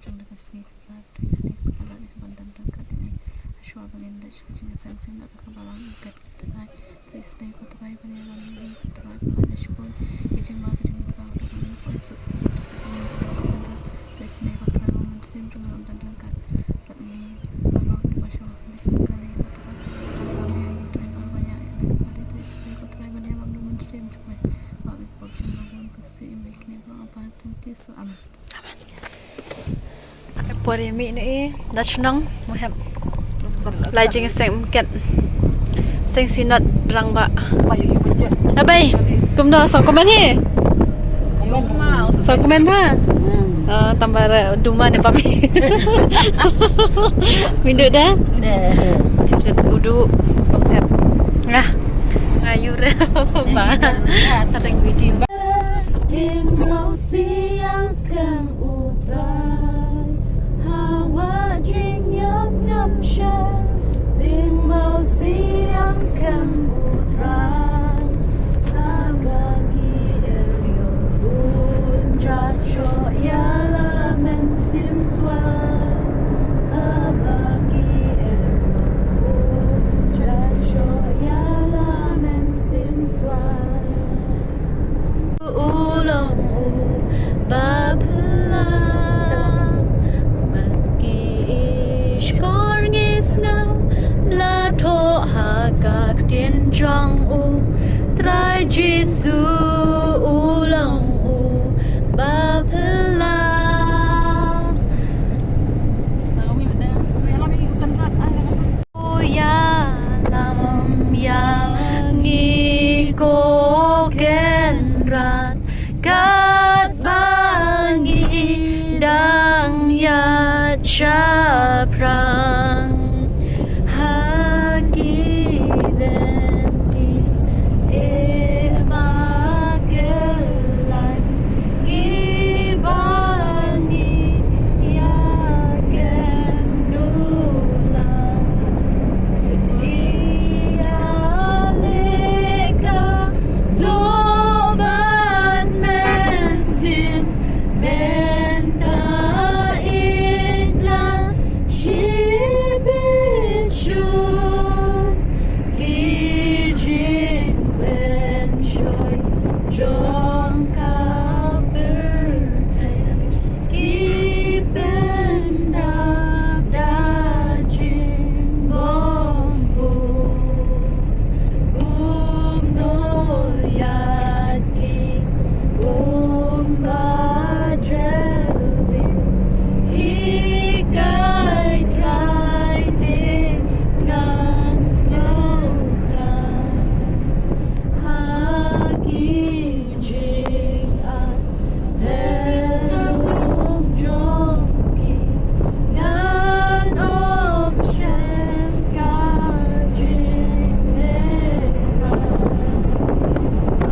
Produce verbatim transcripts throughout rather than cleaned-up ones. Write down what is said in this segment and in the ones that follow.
jong kane ka sngi Kynrad. To isynei ko Trai ba ngin ïa ban don ryngkat ïa ngi. Hashwa ba ngin leit sha ka jingïaseng sngewbha kaba long ïa ka Trai. To isynei ko Trai ban ïa lam ïa ngi ko Trai ba la shkul ïa jingma ka jingmynsaw ba ngin ïoh suk ïa ka jingmynsaw Kynrad. To isynei ko Trai ba Mynsiem jong me un don ryngkat bad ngi baroh kiba shong ha kane ka kali ko Trai. Khamtam ïa ngi Trai baroh ban ïa ïa kane ka kali. To isynei ko Trai ban ïa lam da u Mynsiem jong me ba u pynpaw jingmyntoi ba shisha ïa kine baroh. Ha ka kyrteng Jisu. Amen. Por ïa mih na i na chnong mo hep. Lai jingïaseng kat. Seng Synod Rangbah. Abai, kumno sngewkmen hi? Sngewkmen bha. Ah, tang ba duma ne papi. Mynta da? Rit udu. Sngewkmen. Nga. Nga ïu re. Ba. Tadeng witi ba. Ding mo siang skhem u Trai. Hawa jingïap ngam shem. Ding mo siang skhem u Trai. Haba ki eriong un jat shoh ïa la mynsiem swai. Haba ki eriong un jat shoh ïa la mynsiem swai. U long u ba phylla. Bad ki i shkor ngi sngew la thoh ha ka ktien jong u Trai Jisu. U long u ba phylla. Ïalam ïa ngi ko Kynrad katba ngi dang ïaid shaphrang ha ki lynti. E ba kyllaiñ kiba ngi ïa kynduh lang. Ïa leh ka doh ban mynsiem mynta ïa la shibit shuh. Ki jingpynshoi jong ka pyrthei ki pyndap da jingbymbuh. Kumno ïa ki kumba jreli hi kai Trai te ngan sngewkhlaiñ. Ha ki jingat pyrthei jong ki ngan ym shem ka jinglehrain.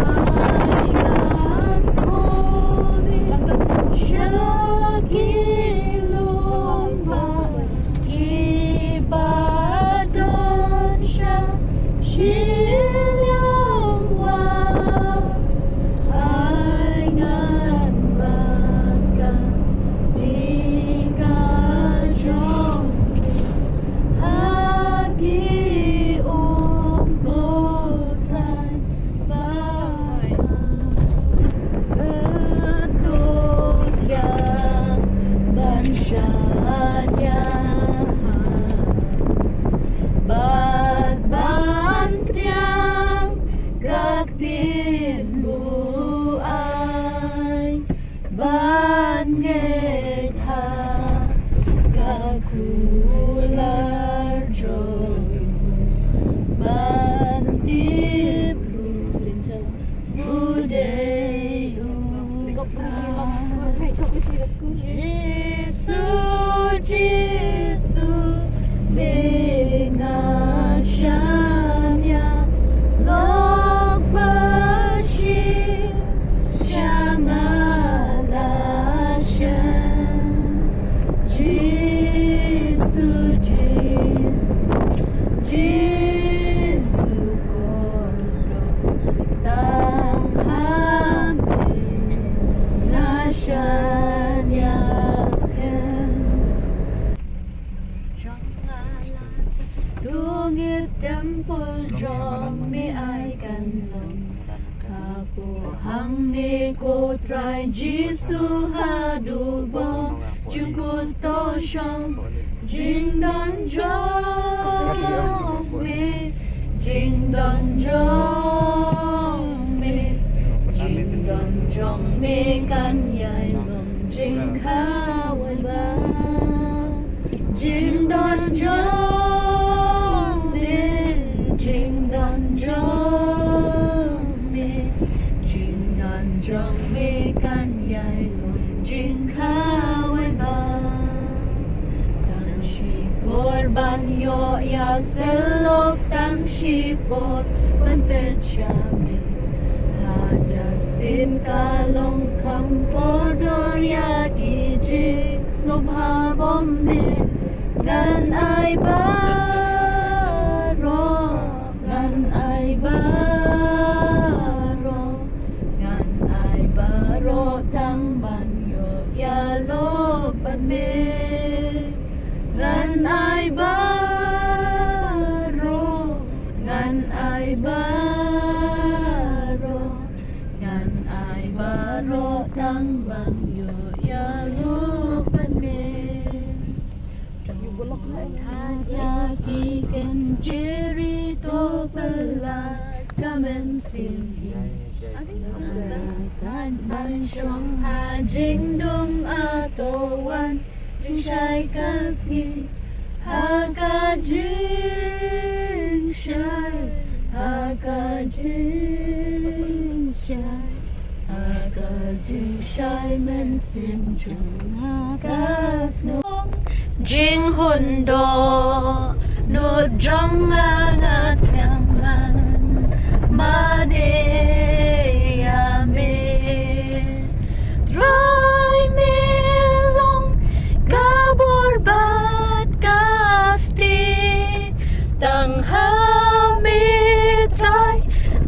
Ai ngan khmih sha ki lum ba kiba don sha shiliang wah. Ai ngan bat ka ding ka jong me ha ki um ko Trai. Bad ka doh thiang ban shaniah bad ban pdiang ka ktien buaid ban ngeit ha ka kular jong u ban tip ruh u dei u. Jisu, Jisu, me nga shaniah lok ba shi sha nga la shem. Jisu, Jisu, Jisu kordor, tang ha me nga shaniah. Haduh ba jingkut to shong, jingdon jong me, jingdon jong me, jingdon jong me kan ïai long jingkhawai bha. Jingdon jong me, jingdon jong me, jingdon jong me kan ïai long jingkhawai bha. Tang shipor ban ïoh ïa syllok, tang shipor ban pynshai me. Hajar sien ka long kham kordor ïa ki jingsngewbha bymdei. Ngan ai baroh, ngan ai baroh, ngan ai baroh tang ban ïoh ïalok bad me. Ngan ai baroh, ngan ai baroh, ngan ai baroh tang ban ïoh ïalok bad me. Tang ïa ki kynjri to pyllait ka mynsiem hi. Tang ban shong ha jingdum, a to wan jingshai ka sngi. Ha ka jingshai, ha ka jingshai, ha ka jingshai mynsiem jong nga ka sngew. Jinghun dohnud jong nga, nga sngewman mane ïa me. Trai, me long ka bor bad ka stieh, tang ha me Trai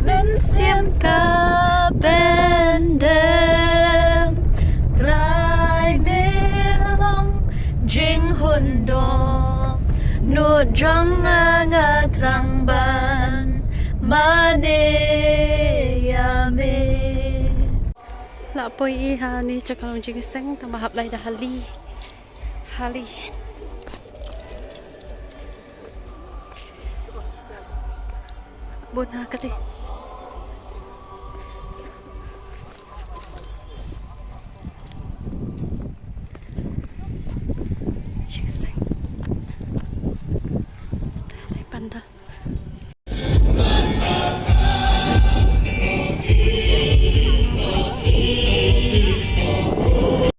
mynsiem ka pyndem. Trai, me long jinghun dohnud jong nga, nga thrang ban mane ïa me. La poi i ha ni jaka long jingseng, tang ba hap lai da hali. Hali. Bun ha kali.